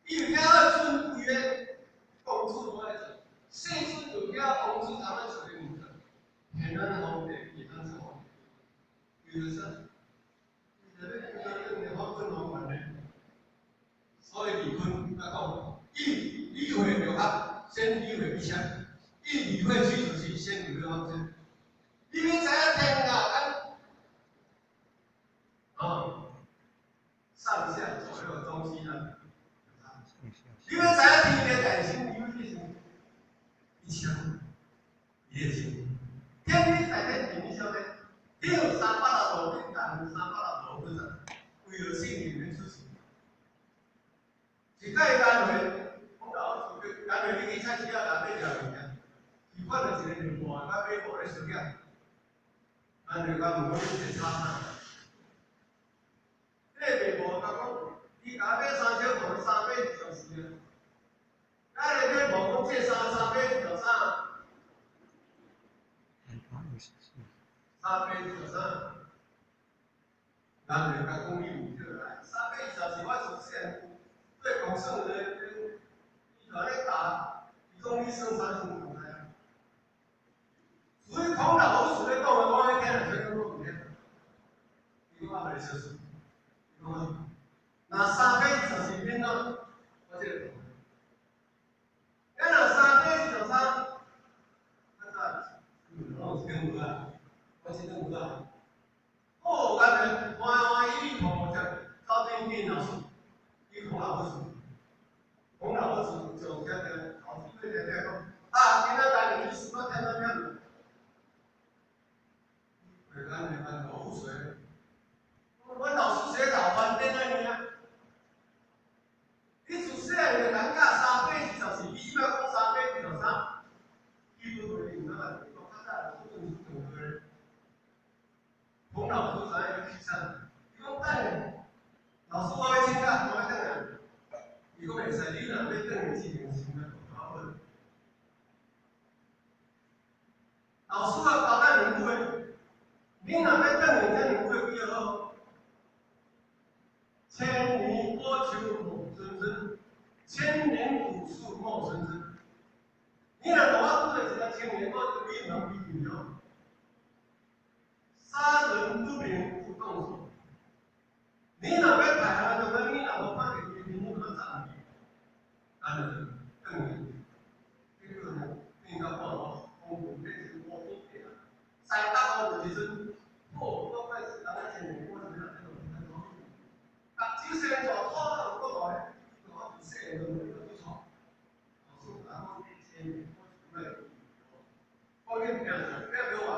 伊有遐尊贵的公主无来做，世尊有遐王子通来做的物件，天安皇帝伊通做皇帝，为了啥？为了要叫咱法本王权呢。所以李坤他讲，欲理会六合，先理会一切；欲理会七十四，先理会方针。你要知影天下安，哦，上下左右東西南北。你要知影天地大心，你要去想一切，伊会心。天地大天，你曉得？有360度變動，360度去轉，為了聖人的出世。一擺單位，講老實，單位你去菜市仔來買條物件，伊看到一個面部，甲買布咧相欠，咱就講問講你這炒啥？這個賣布甲講，伊共買三小布，三百二十四啊。啊，個買布講這衫三百二十三。324。三百二十三。咱就共講你毋對來，三百二十四，我從細漢對公算咧，伊就按呢答，伊講你算啥時毋知啊？所以孔老夫子咧講的，我咧聽了說講我毋聽。伊講我袂相信。伊講，若三百二十四變怎？我這個。啊，若三百二十三，較早攏是中無啊，我這種無啊。哦，干脆歡歡喜喜抱抱走轉見老師，伊孔老夫子，孔老夫子就聽著老師對聽聽講，啊，今仔日你什麼聽到聽？袂咱會咱老夫子，阮老師寫老翻顛安尼啊。你自細漢就人教三百二十四，你這擺講三百二十三，基本袂用啊。你講較早老師是長的，孔老師知影要去啥？伊講等下，老師我欲請假，我欲轉來。伊講袂使，你若欲轉來之前，先來我問。老師啊，交代兩句話，你若欲轉來，這兩句話記好。千年古樹莫諄諄，千年古樹莫諄諄。你若同我拄著一個千年古樹，你毋通比擬哦。殺人不明不動手。你若欲刣人，就講你若無看著伊面，你嘛走去。安尼就轉去，結果呢，變到半路，風雲變成烏天地啊！西北風的時陣，哦，我開始人家千年古樹，你若這種很多。目睭生大，土有夠大个，我自細漢就無去錯。老師甲我講千年古樹來，我恁拼啥？拼不完，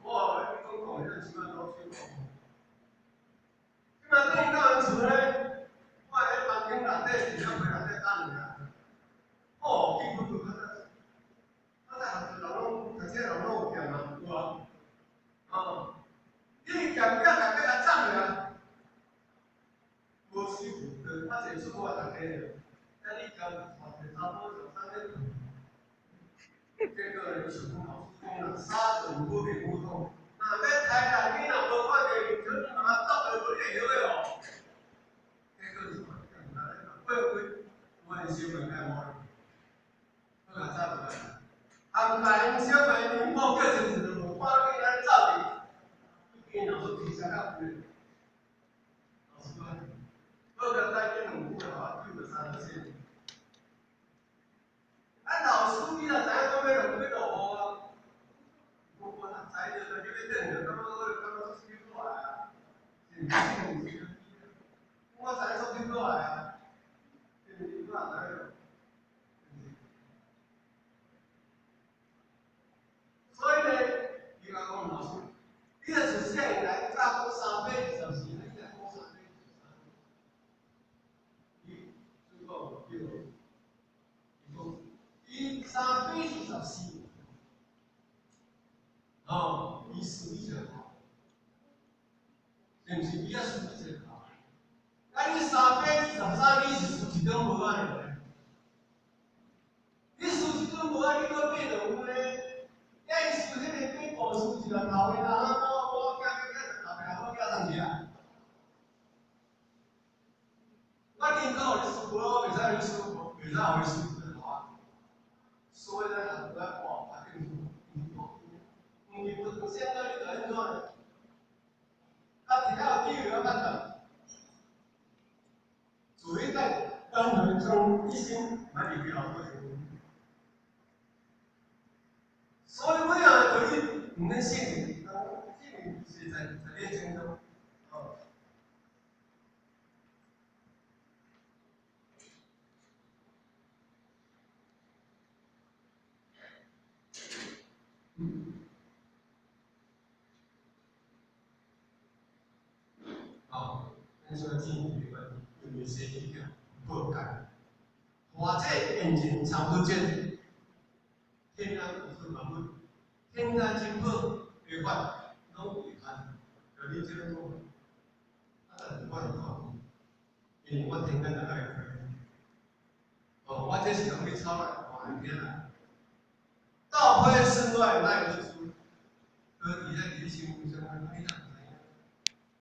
我後來講講，迄個起碼都吹講。這擺轉到𪜶厝咧，我喺房間內底，一了被內底等爾。哦，去去去，較早，較早學人攏讀冊人攏有劍啊，有啊。哦，你劍囝家己來斬爾。無師傅，就較濟出我逐家了。啊，你交帶一個查某上山咧，結果咧，就是講老師講啦，殺人不明不動。若欲刣人，你若無看著面，你嘛剁落無你會曉的哦。結果是過幾我的小妹妹無，我較早無來。含大因小妹因某叫一陣就無半路咱走去，見老師提啥較貴。老師講，我甲帶緊兩句話，救了三條線。啊，老師你若知影講欲落欲落雨啊，我若知著，你欲轉就感覺我感覺做辛苦來啊，是毋是？我知影做辛苦來啊，是毋是？我也知影。所以呢，伊共講老師，你若自細漢來教講三百二十四，你來講三百二十三。伊就講對，伊講伊三百二十四，哦，伊輸你一個頭，是毋是？伊也輸你一個頭。啊，你三百二十三，你是輸一張無仔爾。你輸一張無仔，你閣買就有咧。啊，伊輸彼個買布輸一個頭的，啊，我我囝囝老爸好囝送食。我寧可予你輸，我袂使予使予输，袂使予伊输，好啊。所以咱学来哇，较兴趣，毋是不先到你就按怎呢？家己较有机会啊，判断。自彼摆轮回中一生，莫入去后悔。所以每样道理毋免信任，信任是在你心中，哦。哦，咱说天地关系，因为生起了报界，化这现前参不见，天人有事万物，天灾珍宝的法拢会含，就你这个讲，啊，但是我是看，因为我天天就爱开，哦，我这是拢去抄来看物件啦。道非身外乃何出？何伫咧你心中，你哪知？